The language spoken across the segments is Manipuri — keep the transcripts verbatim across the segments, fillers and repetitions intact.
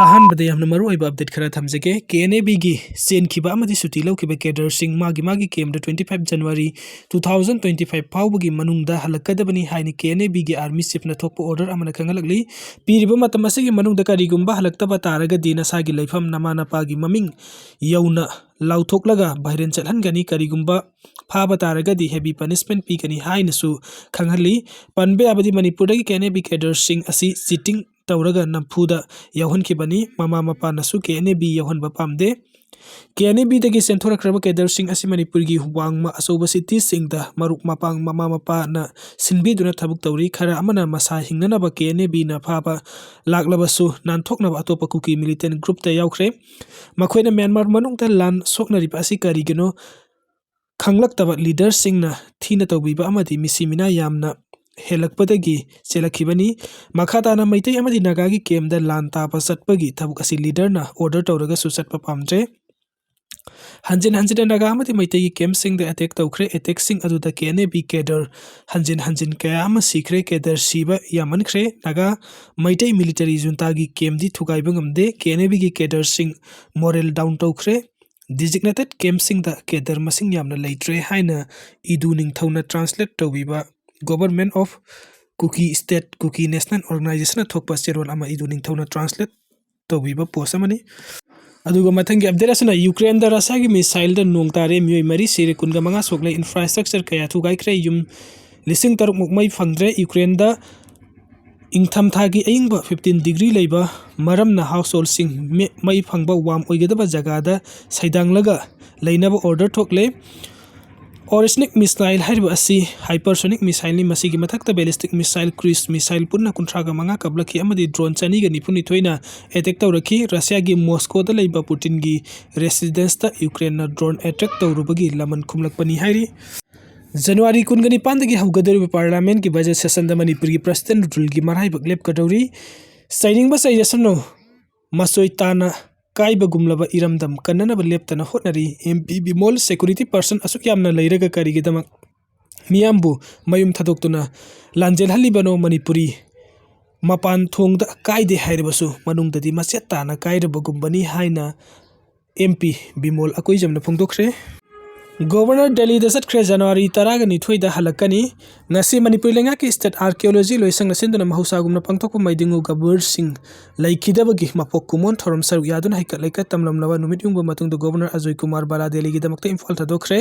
ꯑꯍꯥꯟꯕꯗ ꯌꯥꯝꯅ ꯃꯔꯨ ꯑꯣꯏꯕ ꯑꯞꯗꯦꯠ ꯈꯔ ꯊꯝꯖꯒꯦ꯫ ꯀꯦ ꯑꯦꯟ ꯑꯦ ꯕꯤꯒꯤ ꯆꯦꯟꯈꯤꯕ ꯑꯃꯗꯤ ꯁꯨꯇꯤ ꯂꯧꯈꯤꯕ ꯀꯦꯗꯔꯁꯤꯡ ꯃꯥꯒꯤ ꯃꯥꯒꯤ ꯀꯦꯝꯗ twenty five January two thousand twenty five ꯐꯥꯎꯕꯒꯤ ꯃꯅꯨꯡꯗ ꯍꯜꯂꯛꯀꯗꯕꯅꯤ ꯍꯥꯏꯅ ꯀꯦ ꯑꯦꯟ ꯑꯦ ꯕꯤꯒꯤ ꯑꯥꯔꯃꯤ ꯆꯤꯐꯅ ꯊꯣꯛꯄ ꯑꯣꯔꯗꯔ ꯑꯃꯅ ꯈꯪꯍꯜꯂꯛꯂꯤ꯫ ꯄꯤꯔꯤꯕ ꯃꯇꯝ ꯑꯁꯤꯒꯤ ꯃꯅꯨꯡꯗ ꯀꯔꯤꯒꯨꯝꯕ ꯍꯜꯂꯛꯇꯕ ꯇꯥꯔꯒꯗꯤ ꯅꯁꯥꯒꯤ ꯂꯩꯐꯝ ꯅꯃꯥ ꯅꯄꯥꯒꯤ ꯃꯃꯤꯡ ꯌꯧꯅ ꯂꯥꯎꯊꯣꯛꯂꯒ ꯚꯥꯏꯔꯦꯟ ꯆꯠꯍꯟꯒꯅꯤ꯫ ꯀꯔꯤꯒꯨꯝꯕ ꯐꯥꯕ ꯇꯥꯔꯒꯗꯤ heavy punishment ꯄꯤꯒꯅꯤ ꯍꯥꯏꯅꯁꯨ ꯈꯪꯍꯜꯂꯤ꯫ ꯄꯟꯕ ꯌꯥꯕꯗꯤ ꯃꯅꯤꯄꯨꯔꯗꯒꯤ ꯀꯦ ꯑꯦꯟ ꯑꯦ ꯕꯤ ꯀꯦꯗꯔꯁꯤꯡ ꯑꯁꯤ ꯆꯤꯇꯤꯡ ꯇꯧꯔꯒ ꯅꯝꯐꯨꯗ ꯌꯥꯎꯍꯟꯈꯤꯕꯅꯤ꯫ ꯃꯃꯥ ꯃꯄꯥꯅꯁꯨ ꯀꯦ ꯑꯦꯟ ꯑꯦ ꯕꯤ ꯌꯥꯎꯍꯟꯕ ꯄꯥꯝꯗꯦ꯫ ꯀꯦ ꯑꯦꯟ ꯑꯦ ꯕꯤꯗꯒꯤ ꯆꯦꯟꯊꯣꯔꯛꯈ꯭ꯔꯕ ꯀꯦꯗꯔꯁꯤꯡ ꯑꯁꯤ ꯃꯅꯤꯄꯨꯔꯒꯤ ꯋꯥꯡꯃ ꯑꯆꯧꯕ ꯁꯤꯇꯤꯁꯤꯡꯗ ꯃꯔꯨꯞ ꯃꯄꯥꯡ ꯃꯃꯥ ꯃꯄꯥꯅ ꯁꯤꯟꯕꯤꯗꯨꯅ ꯊꯕꯛ ꯇꯧꯔꯤ꯫ ꯈꯔ ꯑꯃꯅ ꯃꯁꯥ ꯍꯤꯡꯅꯅꯕ ꯀꯦ ꯑꯦꯟ ꯑꯦ ꯕꯤꯅ ꯐꯥꯕ ꯂꯥꯛꯂꯕꯁꯨ ꯅꯥꯟꯊꯣꯛꯅꯕ ꯑꯇꯣꯞꯄ ꯀꯨꯀꯤ militant groupꯇ ꯌꯥꯎꯈ꯭ꯔꯦ꯫ ꯃꯈꯣꯏꯅ ꯃ꯭ꯌꯥꯟꯃꯥꯔ ꯃꯅꯨꯡꯗ ꯂꯥꯟ ꯁꯣꯛꯅꯔꯤꯕ ꯑꯁꯤ ꯀꯔꯤꯒꯤꯅꯣ ꯈꯪꯂꯛꯇꯕ ꯂꯤꯗꯔꯁꯤꯡꯅ ꯊꯤꯅ ꯇꯧꯕꯤꯕ ꯑꯃꯗꯤ ꯃꯤꯁꯤ ꯃꯤꯅꯥ ꯌꯥꯝꯅ ꯍꯦꯜꯂꯛꯄꯗꯒꯤ ꯆꯦꯜꯂꯛꯈꯤꯕꯅꯤ꯫ ꯃꯈꯥ ꯇꯥꯅ ꯃꯩꯇꯩ ꯑꯃꯗꯤ ꯅꯥꯒꯥꯒꯤ ꯀꯦꯝꯗ ꯂꯥꯟ ꯇꯥꯕ ꯆꯠꯄꯒꯤ ꯊꯕꯛ ꯑꯁꯤ ꯂꯤꯗꯔꯅ ꯑꯣꯔꯗꯔ ꯇꯧꯔꯒꯁꯨ ꯆꯠꯄ ꯄꯥꯝꯗ꯭ꯔꯦ꯫ ꯍꯟꯖꯤꯟ ꯍꯟꯖꯤꯟꯅ ꯅꯥꯒꯥ ꯑꯃꯗꯤ ꯃꯩꯇꯩꯒꯤ ꯀꯦꯝꯁꯤꯡꯗ ꯑꯦꯇꯦꯛ ꯇꯧꯈ꯭ꯔꯦ꯫ ꯑꯦꯇꯦꯛꯁꯤꯡ ꯑꯗꯨꯗ ꯀꯦ ꯑꯦꯟ ꯑꯦ ꯕꯤ ꯀꯦꯗꯔ ꯍꯟꯖꯤꯟ ꯍꯟꯖꯤꯟ ꯀꯌꯥ ꯑꯃ ꯁꯤꯈ꯭ꯔꯦ꯫ ꯀꯦꯗꯔ ꯁꯤꯕ ꯌꯥꯝꯃꯟꯈ꯭ꯔꯦ꯫ ꯅꯥꯒꯥ ꯃꯩꯇꯩ ꯃꯤꯂꯤꯇꯔꯤ ꯖꯨꯟꯇꯥꯒꯤ ꯀꯦꯝꯗꯤ ꯊꯨꯒꯥꯏꯕ ꯉꯝꯗꯦ꯫ ꯀꯦ ꯑꯦꯟ ꯑꯦ ꯕꯤꯒꯤ ꯀꯦꯗꯔꯁꯤꯡ ꯃꯣꯔꯦꯜ ꯗꯥꯎꯟ ꯇꯧꯈ꯭ꯔꯦ꯫ ꯗꯤꯖꯤꯒꯅꯦꯇꯦꯠ ꯀꯦꯝꯁꯤꯡꯗ ꯀꯦꯗꯔ ꯃꯁꯤꯡ ꯌꯥꯝꯅ ꯂꯩꯇ꯭ꯔꯦ ꯍꯥꯏꯅ ꯏꯗꯨ ꯅꯤꯡꯊꯧꯅ ꯇ꯭ꯔꯥꯟꯁꯂꯦꯠ ꯇꯧꯕꯤꯕ Government of Kuki State, Kuki National Organizationꯅ ꯊꯣꯛꯄ ꯆꯦꯔꯣꯜ ꯑꯃ ꯏꯗꯨ ꯅꯤꯡꯊꯧꯅ ꯇ꯭ꯔꯥꯟꯁꯂꯦꯠ ꯇꯧꯕꯤꯕ ꯄꯣꯁ ꯑꯃꯅꯤ꯫ ꯑꯗꯨꯒ ꯃꯊꯪꯒꯤ ꯑꯞꯗꯦꯠ ꯑꯁꯤꯅ ꯌꯨꯀ꯭ꯔꯦꯟꯗ ꯔꯁꯤꯌꯥꯒꯤ ꯃꯤꯁꯥꯏꯜꯗ ꯅꯣꯡ ꯇꯥꯔꯦ, ꯃꯤꯑꯣꯏ ꯃꯔꯤ ꯁꯤꯔꯦ, ꯀꯨꯟꯒ ꯃꯉꯥ ꯁꯣꯛꯂꯦ, ꯏꯟꯐ꯭ꯔꯥꯁ꯭ꯇ꯭ꯔꯛꯆꯔ ꯀꯌꯥ ꯊꯨꯒꯥꯏꯈ꯭ꯔꯦ, ꯌꯨꯝ ꯂꯤꯁꯤꯡ ꯇꯔꯨꯛ ꯃꯨꯛ ꯃꯩ ꯐꯪꯗ꯭ꯔꯦ꯫ ꯌꯨꯀ꯭ꯔꯦꯟꯗ ꯏꯪꯊꯝꯊꯥꯒꯤ ꯑꯏꯪꯕ fifteen degree ꯂꯩꯕ ꯃꯔꯝꯅ ꯍꯥꯎꯁꯍꯣꯜꯁꯤꯡ ꯃꯦ-, ꯃꯩ ꯐꯪꯕ ꯋꯥꯝ ꯑꯣꯏꯒꯗꯕ ꯖꯒꯥꯗ ꯁꯩꯗꯥꯡꯂꯒ ꯂꯩꯅꯕ ꯑꯣꯔꯗꯔ ꯊꯣꯛꯂꯦ꯫ ꯑꯣꯔꯤꯁꯅꯤꯛ ꯃꯤꯁꯥꯏꯜ ꯍꯥꯏꯔꯤꯕ ꯑꯁꯤ ꯍꯥꯏꯄꯔꯁꯣꯅꯤꯛ ꯃꯤꯁꯥꯏꯜꯅꯤ꯫ ꯃꯁꯤꯒꯤ ꯃꯊꯛꯇ ꯕꯦꯂꯤꯁꯇꯤꯛ ꯃꯤꯁꯥꯏꯜ, ꯀ꯭ꯔꯨꯏꯖ ꯃꯤꯁꯥꯏꯜ ꯄꯨꯟꯅ ꯀꯨꯟꯊ꯭ꯔꯥꯒ ꯃꯉꯥ ꯀꯥꯞꯂꯛꯈꯤ ꯑꯃꯗꯤ ꯗ꯭ꯔꯣꯟ ꯆꯅꯤꯒ ꯅꯤꯐꯨꯅꯤꯊꯣꯏꯅ ꯑꯦꯇꯦꯛ ꯇꯧꯔꯛꯈꯤ꯫ ꯔꯁꯤꯌꯥꯒꯤ ꯃꯣꯁꯀꯣꯗ ꯂꯩꯕ ꯄꯨꯇꯤꯟꯒꯤ ꯔꯦꯁꯤꯗꯦꯟꯁꯇ ꯌꯨꯀ꯭ꯔꯦꯟꯅ ꯗ꯭ꯔꯣꯟ ꯑꯦꯇꯦꯛ ꯇꯧꯔꯨꯕꯒꯤ ꯂꯃꯟ ꯈꯨꯝꯂꯛꯄꯅꯤ ꯍꯥꯏꯔꯤ꯫ ꯖꯅꯋꯥꯔꯤ ꯀꯨꯟꯒ ꯅꯤꯄꯥꯟꯗꯒꯤ ꯍꯧꯒꯗꯧꯔꯤꯕ ꯄꯥꯔꯂꯥꯃꯦꯟꯒꯤ ꯕꯖꯦꯠ ꯁꯦꯁꯟꯗ ꯃꯅꯤꯄꯨꯔꯒꯤ ꯄ꯭ꯔꯁꯤꯗꯦꯟ ꯔꯨꯜꯒꯤ ꯃꯔꯥꯏꯕꯛ ꯂꯦꯞꯀꯗꯧꯔꯤ꯫ ꯆꯩꯅꯤꯡꯕ ꯆꯩꯖꯁꯅꯨ, ꯃꯆꯣꯏ ꯇꯥꯅ ꯀꯥꯏꯕꯒꯨꯝꯂꯕ ꯏꯔꯝꯗꯝ ꯀꯟꯅꯅꯕ ꯂꯦꯞꯇꯅ ꯍꯣꯠꯅꯔꯤ꯫ M P Bimol security person ꯑꯁꯨꯛ ꯌꯥꯝꯅ ꯂꯩꯔꯒ ꯀꯔꯤꯒꯤꯗꯃꯛ ꯃꯤꯌꯥꯝꯕꯨ ꯃꯌꯨꯝ ꯊꯥꯗꯣꯛꯇꯨꯅ ꯂꯥꯟꯖꯦꯜꯍꯜꯂꯤꯕꯅꯣ? ꯃꯅꯤꯄꯨꯔꯤ ꯃꯄꯥꯟ ꯊꯣꯡꯗ ꯀꯥꯏꯗꯦ ꯍꯥꯏꯔꯕꯁꯨ ꯃꯅꯨꯡꯗꯗꯤ ꯃꯆꯦꯠ ꯇꯥꯅ ꯀꯥꯏꯔꯕꯒꯨꯝꯕꯅꯤ ꯍꯥꯏꯅ ꯑꯦꯝ ꯄꯤ ꯕꯤꯃꯣꯜ ꯑꯀꯣꯏꯖꯝꯅ ꯐꯣꯡꯗꯣꯛꯈ꯭ꯔꯦ꯫ ꯒꯣꯕꯔꯅꯔ ꯗꯦꯜꯂꯤꯗ ꯆꯠꯈ꯭ꯔꯦ꯫ ꯖꯅꯋꯥꯔꯤ ꯇꯔꯥꯒ ꯅꯤꯊꯣꯏꯗ ꯍꯜꯂꯛꯀꯅꯤ꯫ ꯉꯁꯤ ꯃꯅꯤꯄꯨꯔ ꯂꯩꯉꯥꯛꯀꯤ ꯁ꯭ꯇꯦꯠ ꯑꯥꯔꯀꯤꯑꯣꯂꯣꯖꯤ ꯂꯣꯏꯁꯪꯅ ꯁꯤꯟꯗꯨꯅ ꯃꯍꯧꯁꯥꯒꯨꯝꯅ ꯄꯥꯡꯊꯣꯛꯄ ꯃꯩꯗꯤꯡꯉꯨ ꯒꯕꯔꯁꯤꯡ ꯂꯩꯈꯤꯗꯕꯒꯤ ꯃꯄꯣꯛ ꯀꯨꯝꯑꯣꯟ ꯊꯧꯔꯝ ꯁꯔꯨꯛ ꯌꯥꯗꯨꯅ ꯍꯩꯀꯠ ꯂꯩꯀꯠ ꯇꯝꯂꯝꯂꯕ ꯅꯨꯃꯤꯠ ꯌꯨꯡꯕ ꯃꯇꯨꯡꯗ ꯒꯣꯕꯔꯅꯔ ꯑꯖꯣꯏ ꯀꯨꯃꯥꯔ ꯕꯥꯂꯥ ꯗꯦꯜꯂꯤꯒꯤꯗꯃꯛꯇ ꯏꯝꯐꯥꯜ ꯊꯥꯗꯣꯛꯈ꯭ꯔꯦ꯫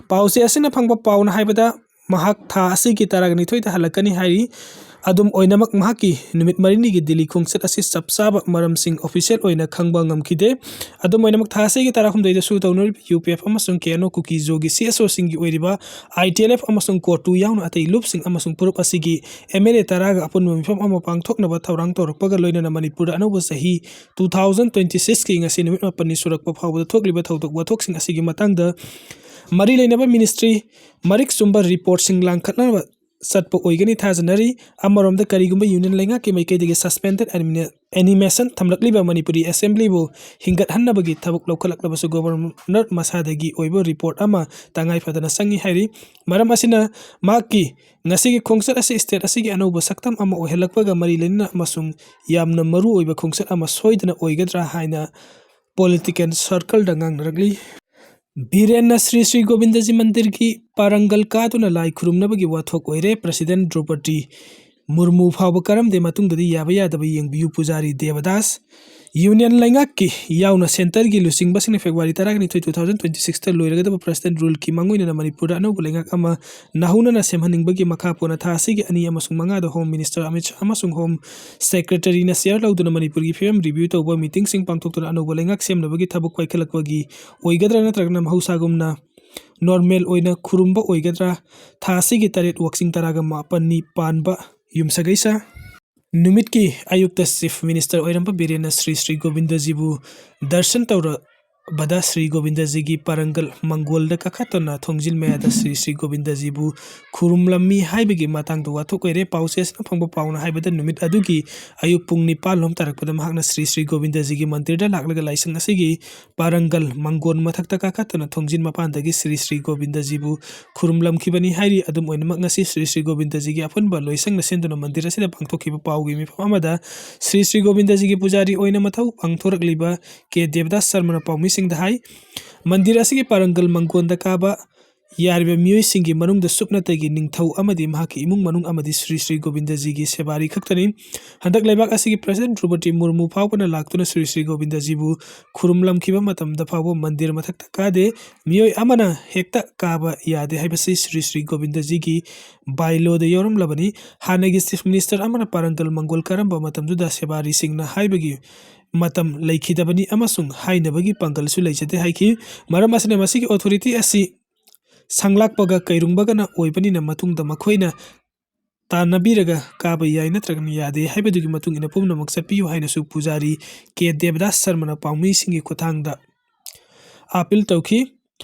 ꯄꯥꯎꯆꯦ ꯑꯁꯤꯅ ꯐꯪꯕ ꯄꯥꯎꯅ ꯍꯥꯏꯕꯗ ꯃꯍꯥꯛ ꯊꯥ ꯑꯁꯤꯒꯤ ꯇꯔꯥꯒ ꯅꯤꯊꯣꯏꯗ ꯍꯜꯂꯛꯀꯅꯤ ꯍꯥꯏꯔꯤ꯫ ꯑꯗꯨꯝ ꯑꯣꯏꯅꯃꯛ ꯃꯍꯥꯛꯀꯤ ꯅꯨꯃꯤꯠ ꯃꯔꯤꯅꯤꯒꯤ ꯗꯤꯜꯂꯤ ꯈꯣꯡꯆꯠ ꯑꯁꯤ ꯆꯞ ꯆꯥꯕ ꯃꯔꯝꯁꯤꯡ ꯑꯣꯐꯤꯁꯤꯌꯦꯜ ꯑꯣꯏꯅ ꯈꯪꯕ ꯉꯝꯈꯤꯗꯦ꯫ ꯑꯗꯨꯝ ꯑꯣꯏꯅꯃꯛ ꯊꯥ ꯑꯁꯤꯒꯤ ꯇꯔꯥꯍꯨꯝꯗꯣꯏꯗꯁꯨ ꯇꯧꯅꯔꯤꯕ ꯌꯨ ꯄꯤ ꯑꯦꯐ ꯑꯃꯁꯨꯡ ꯀꯦ ꯑꯦꯟ ꯑꯣ ꯀꯨꯀꯤꯖꯣꯒꯤ ꯁꯤ ꯑꯦꯁ ꯑꯣꯁꯤꯡꯒꯤ ꯑꯣꯏꯔꯤꯕ ꯑꯥꯏ ꯇꯤ ꯑꯦꯜ ꯑꯦꯐ ꯑꯃꯁꯨꯡ ꯀꯣꯔ ꯇꯨ ꯌꯥꯎꯅ ꯑꯇꯩ ꯂꯨꯞꯁꯤꯡ ꯑꯃꯁꯨꯡ ꯐꯨꯔꯨꯞ ꯑꯁꯤꯒꯤ ꯑꯦꯝ ꯑꯦꯜ ꯑꯦ ꯇꯔꯥꯒ ꯑꯄꯨꯟꯕ ꯃꯤꯐꯝ ꯑꯃ ꯄꯥꯡꯊꯣꯛꯅꯕ ꯊꯧꯔꯥꯡ ꯇꯧꯔꯛꯄꯒ ꯂꯣꯏꯅꯅ ꯃꯅꯤꯄꯨꯔꯗ ꯑꯅꯧꯕ ꯆꯍꯤ ꯇꯨ ꯊꯥꯎꯖꯟ ꯇ꯭ꯋꯦꯟꯇꯤ ꯁꯤꯛꯁꯀꯤ ꯉꯁꯤ ꯅꯨꯃꯤꯠ ꯃꯥꯄꯟꯅꯤ ꯁꯨꯔꯛꯄ ꯐꯥꯎꯕꯗ ꯊꯣꯛꯂꯤꯕ ꯊꯧꯗꯣꯛ ꯋꯥꯊꯣꯛꯁꯤꯡ ꯑꯁꯤꯒꯤ ꯃꯇꯥꯡꯗ ꯃꯔꯤ ꯂꯩꯅꯕ ꯃꯤꯅꯤꯁꯇ꯭ꯔꯤ ꯃꯔꯤꯛ ꯆꯨꯝꯕ ꯔꯤꯄꯣꯔꯠꯁꯤꯡ ꯂꯥꯡꯈꯠꯅꯕ ꯆꯠꯄ ꯑꯣꯏꯒꯅꯤ ꯊꯥꯖꯅꯔꯤ꯫ ꯑꯃꯔꯣꯝꯗ ꯀꯔꯤꯒꯨꯝꯕ ꯌꯨꯅꯤꯌꯟ ꯂꯩꯉꯥꯛꯀꯤ ꯃꯥꯏꯀꯩꯗꯒꯤ ꯁꯁꯄꯦꯟꯗꯦꯗ ꯑꯦꯅꯤꯃꯦ-, ꯑꯦꯅꯤꯃꯦꯁꯟ ꯊꯝꯂꯛꯂꯤꯕ ꯃꯅꯤꯄꯨꯔꯤ ꯑꯦꯁꯦꯝꯕ꯭ꯂꯤꯕꯨ ꯍꯤꯡꯒꯠꯍꯟꯅꯕꯒꯤ ꯊꯕꯛ ꯂꯧꯈꯠꯂꯛꯂꯕꯁꯨ ꯒꯣꯕꯔꯅꯔ ꯃꯁꯥꯗꯒꯤ ꯑꯣꯏꯕ ꯔꯤꯄꯣꯔꯠ ꯑꯃ ꯇꯉꯥꯏ ꯐꯗꯅ ꯆꯪꯏ ꯍꯥꯏꯔꯤ꯫ ꯃꯔꯝ ꯑꯁꯤꯅ ꯃꯍꯥꯛꯀꯤ ꯉꯁꯤꯒꯤ ꯈꯣꯡꯆꯠ ꯑꯁꯤ ꯁ꯭ꯇꯦꯠ ꯑꯁꯤꯒꯤ ꯑꯅꯧꯕ ꯁꯛꯇꯝ ꯑꯃ ꯑꯣꯏꯍꯜꯂꯛꯄꯒ ꯃꯔꯤ ꯂꯩꯅꯅ ꯑꯃꯁꯨꯡ ꯌꯥꯝꯅ ꯃꯔꯨ ꯑꯣꯏꯕ ꯈꯣꯡꯆꯠ ꯑꯃ ꯁꯣꯏꯗꯅ ꯑꯣꯏꯒꯗ꯭ꯔꯥ ꯍꯥꯏꯅ ꯄꯣꯂꯤꯇꯤꯀꯦꯜ ꯁꯔꯀꯜꯗ ꯉꯥꯡꯅꯔꯛꯂꯤ꯫ ꯕꯤꯔꯦꯟꯅ ꯁ꯭ꯔꯤ ꯁ꯭ꯔꯤ ꯒꯣꯕꯤꯟꯗꯖꯤ ꯃꯟꯗꯤꯔꯒꯤ ꯄꯥꯔꯪꯒꯜ ꯀꯥꯗꯨꯅ ꯂꯥꯏ ꯈꯨꯔꯨꯝꯅꯕꯒꯤ ꯋꯥꯊꯣꯛ ꯑꯣꯏꯔꯦ꯫ ꯄ꯭ꯔꯁꯤꯗꯦꯟ ꯗ꯭ꯔꯧꯄꯗꯤ ꯃꯨꯔꯃꯨ ꯐꯥꯎꯕ ꯀꯔꯝꯗꯦ, ꯃꯇꯨꯡꯗꯗꯤ ꯌꯥꯕ ꯌꯥꯗꯕ ꯌꯦꯡꯕꯤꯌꯨ, ꯄꯨꯖꯥꯔꯤ ꯗꯦꯕꯗꯥꯁ꯫ ꯌꯨꯅꯤꯌꯟ ꯂꯩꯉꯥꯛꯀꯤ ꯌꯥꯎꯅ ꯁꯦꯟꯇꯔꯒꯤ ꯂꯨꯆꯤꯡꯕꯁꯤꯡꯅ ꯐꯦꯕ꯭ꯔꯨꯋꯥꯔꯤ ꯇꯔꯥꯅꯤꯊꯣꯏ, ꯇꯨ ꯊꯥꯎꯖꯟ ꯇ꯭ꯋꯦꯟꯇꯤ ꯁꯤꯛꯁꯇ ꯂꯣꯏꯔꯒꯗꯕ ꯄ꯭ꯔꯁꯤꯗꯦꯟ ꯔꯨꯜꯒꯤ ꯃꯥꯡꯑꯣꯏꯅꯅ ꯃꯅꯤꯄꯨꯔꯗ ꯑꯅꯧꯕ ꯂꯩꯉꯥꯛ ꯑꯃ ꯅꯧꯍꯧꯅꯅ ꯁꯦꯝꯍꯟꯅꯤꯡꯕꯒꯤ ꯃꯈꯥ ꯄꯣꯟꯅ ꯊꯥ ꯑꯁꯤꯒꯤ ꯑꯅꯤ ꯑꯃꯁꯨꯡ ꯃꯉꯥꯗ ꯍꯣꯝ ꯃꯤꯅꯤꯁꯇꯔ ꯑꯃꯤꯠ ꯁꯥꯍ ꯑꯃꯁꯨꯡ ꯍꯣꯝ ꯁꯦꯀ꯭ꯔꯦꯇꯔꯤꯅ ꯆꯤꯌꯔ ꯂꯧꯗꯨꯅ ꯃꯅꯤꯄꯨꯔꯒꯤ ꯐꯤꯕꯝ ꯔꯤꯚ꯭ꯌꯨ ꯇꯧꯕ ꯃꯤꯇꯤꯡꯁꯤꯡ ꯄꯥꯡꯊꯣꯛꯇꯨꯅ ꯑꯅꯧꯕ ꯂꯩꯉꯥꯛ ꯁꯦꯝꯅꯕꯒꯤ ꯊꯕꯛ ꯄꯥꯏꯈꯠꯂꯛꯄꯒꯤ ꯑꯣꯏꯒꯗ꯭ꯔꯥ ꯅꯠꯇ꯭ꯔꯒꯅ ꯃꯍꯧꯁꯥꯒꯨꯝꯅ ꯅꯣꯔꯃꯦꯜ ꯑꯣꯏꯅ ꯈꯨꯔꯨꯝꯕ ꯑꯣꯏꯒꯗ꯭ꯔꯥ? ꯊꯥ ꯑꯁꯤꯒꯤ ꯇꯔꯦꯠ ꯋꯥꯛꯆꯤꯡ ꯇꯔꯥꯒ ꯃꯥꯄꯟꯅꯤ ꯄꯥꯟꯕ ꯌꯨꯝꯁꯀꯩꯁ ꯅꯨꯃꯤꯠꯀꯤ ꯑꯌꯨꯛꯇ ꯆꯤꯐ ꯃꯤꯅꯤꯁꯇꯔ ꯑꯣꯏꯔꯝꯕ ꯕꯤꯔꯦꯟꯅ ꯁ꯭ꯔꯤ ꯁ꯭ꯔꯤ ꯒꯣꯕꯤꯟꯗꯖꯤꯕꯨ ꯗꯔꯁꯟ ꯇꯧꯔ-, ꯕꯗ ꯁ꯭ꯔꯤ ꯒꯣꯕꯤꯟꯗꯖꯤꯒꯤ ꯄꯥꯔꯪꯒꯜ ꯃꯪꯒꯣꯜꯗ ꯀꯥꯈꯠꯇꯨꯅ ꯊꯣꯡꯖꯤꯜ ꯃꯌꯥꯗ ꯁ꯭ꯔꯤ ꯁ꯭ꯔꯤ ꯒꯣꯕꯤꯟꯗꯖꯤꯕꯨ ꯈꯨꯔꯨꯝꯂꯝꯃꯤ ꯍꯥꯏꯕꯒꯤ ꯃꯇꯥꯡꯗ ꯋꯥꯊꯣꯛ ꯑꯣꯏꯔꯦ꯫ ꯄꯥꯎꯆꯦꯁꯤꯅ ꯐꯪꯕ ꯄꯥꯎꯅ ꯍꯥꯏꯕꯗ ꯅꯨꯃꯤꯠ ꯑꯗꯨꯒꯤ ꯑꯌꯨꯛ ꯄꯨꯡ ꯅꯤꯄꯥꯜ ꯂꯣꯝ ꯇꯥꯔꯛꯄꯗ ꯃꯍꯥꯛꯅ ꯁ꯭ꯔꯤ ꯁ꯭ꯔꯤ ꯒꯣꯕꯤꯟꯗꯖꯤꯒꯤ ꯃꯟꯗꯤꯔꯗ ꯂꯥꯛꯂꯒ ꯂꯥꯏꯁꯪ ꯑꯁꯤꯒꯤ ꯄꯥꯔꯪꯒꯜ ꯃꯪꯒꯣꯟ ꯃꯊꯛꯇ ꯀꯥꯈꯠꯇꯨꯅ ꯊꯣꯡꯖꯤꯟ ꯃꯄꯥꯟꯗꯒꯤ ꯁ꯭ꯔꯤ ꯁ꯭ꯔꯤ ꯒꯣꯕꯤꯟꯗꯖꯤꯕꯨ ꯈꯨꯔꯨꯝꯂꯝꯈꯤꯕꯅꯤ ꯍꯥꯏꯔꯤ꯫ ꯑꯗꯨꯝ ꯑꯣꯏꯅꯃꯛ, ꯉꯁꯤ ꯁ꯭ꯔꯤ ꯁ꯭ꯔꯤ ꯒꯣꯕꯤꯟꯗꯖꯤꯒꯤ ꯑꯄꯨꯟꯕ ꯂꯣꯏꯁꯪꯅ ꯁꯤꯟꯗꯨꯅ ꯃꯟꯗꯤꯔ ꯑꯁꯤꯗ ꯄꯥꯡꯊꯣꯛꯈꯤꯕ ꯄꯥꯎꯒꯤ ꯃꯤꯐꯝ ꯑꯃꯗ ꯁ꯭ꯔꯤ ꯁ꯭ꯔꯤ ꯒꯣꯕꯤꯟꯗꯖꯤꯒꯤ ꯄꯨꯖꯥꯔꯤ ꯑꯣꯏꯅ ꯃꯊꯧ ꯄꯥꯡꯊꯣꯔꯛꯂꯤꯕ ꯀꯦ ꯗꯦꯕꯗꯥꯁ ꯁꯔꯃꯅ ꯄꯥꯎꯃꯤꯁꯤꯡꯗ ꯍꯥꯏ, ꯃꯟꯗꯤꯔ ꯑꯁꯤꯒꯤ ꯄꯥꯔꯪꯒꯜ ꯃꯪꯒꯣꯟꯗ ꯀꯥꯕ ꯌꯥꯔꯤꯕ ꯃꯤꯑꯣꯏꯁꯤꯡꯒꯤ ꯃꯅꯨꯡꯗ ꯁꯨꯞꯅꯇꯒꯤ ꯅꯤꯡꯊꯧ ꯑꯃꯗꯤ ꯃꯍꯥꯛꯀꯤ ꯏꯃꯨꯡ ꯃꯅꯨꯡ ꯑꯃꯗꯤ ꯁ꯭ꯔꯤ ꯁ꯭ꯔꯤ ꯒꯣꯕꯤꯟꯗꯖꯤꯒꯤ ꯁꯦꯕꯥꯔꯤ ꯈꯛꯇꯅꯤ꯫ ꯍꯟꯗꯛ ꯂꯩꯕꯥꯛ ꯑꯁꯤꯒꯤ ꯄ꯭ꯔꯁꯤꯗꯦꯟ ꯗ꯭ꯔꯧꯄꯗꯤ ꯃꯨꯔꯃꯨ ꯐꯥꯎꯕꯅ ꯂꯥꯛꯇꯨꯅ ꯁ꯭ꯔꯤ ꯁ꯭ꯔꯤ ꯒꯣꯕꯤꯟꯗꯖꯤꯕꯨ ꯈꯨꯔꯨꯝꯂꯝꯈꯤꯕ ꯃꯇꯝꯗ ꯐꯥꯎꯕ ꯃꯟꯗꯤꯔ ꯃꯊꯛꯇ ꯀꯥꯗꯦ꯫ ꯃꯤꯑꯣꯏ ꯑꯃꯅ ꯍꯦꯛꯇ ꯀꯥꯕ ꯌꯥꯗꯦ ꯍꯥꯏꯕꯁꯤ ꯁ꯭ꯔꯤ ꯁ꯭ꯔꯤ ꯒꯣꯕꯤꯟꯗꯖꯤꯒꯤ ꯕꯥꯏꯂꯣꯗ ꯌꯥꯎꯔꯝꯂꯕꯅꯤ꯫ ꯍꯥꯟꯅꯒꯤ ꯆꯤꯐ ꯃꯤꯅꯤꯁꯇꯔ ꯑꯃꯅ ꯄꯥꯔꯪꯒꯜ ꯃꯪꯒꯣꯜ ꯀꯥꯔꯝꯕ ꯃꯇꯝꯗꯨꯗ ꯁꯦꯕꯥꯔꯤꯁꯤꯡꯅ ꯍꯥꯏꯕꯒꯤ ꯃꯇꯝ ꯂꯩꯈꯤꯗꯕꯅꯤ ꯑꯃꯁꯨꯡ ꯍꯥꯏꯅꯕꯒꯤ ꯄꯥꯡꯒꯜꯁꯨ ꯂꯩꯖꯗꯦ ꯍꯥꯏꯈꯤ꯫ ꯃꯔꯝ ꯑꯁꯤꯅ ꯃꯁꯤꯒꯤ ꯑꯣꯊꯣꯔꯤꯇꯤ ꯑꯁꯤ ꯁꯪꯂꯥꯛꯄꯒ ꯀꯩꯔꯨꯡꯕꯒꯅ ꯑꯣꯏꯕꯅꯤꯅ ꯃꯇꯨꯡꯗ ꯃꯈꯣꯏꯅ ꯇꯥꯟꯅꯕꯤꯔꯒ ꯀꯥꯕ ꯌꯥꯏ ꯅꯠꯇ꯭ꯔꯒꯅ ꯌꯥꯗꯦ ꯍꯥꯏꯕꯗꯨꯒꯤ ꯃꯇꯨꯡ ꯏꯟꯅ ꯄꯨꯝꯅꯃꯛ ꯆꯠꯄꯤꯌꯨ ꯍꯥꯏꯅꯁꯨ ꯄꯨꯖꯥꯔꯤ ꯀꯦ ꯗꯦꯕꯗꯥꯁ ꯁꯔꯃꯅ ꯄꯥꯎꯃꯤꯁꯤꯡꯒꯤ ꯈꯨꯠꯊꯥꯡꯗ ꯑꯥꯄꯤꯜ ꯇꯧꯈꯤ꯫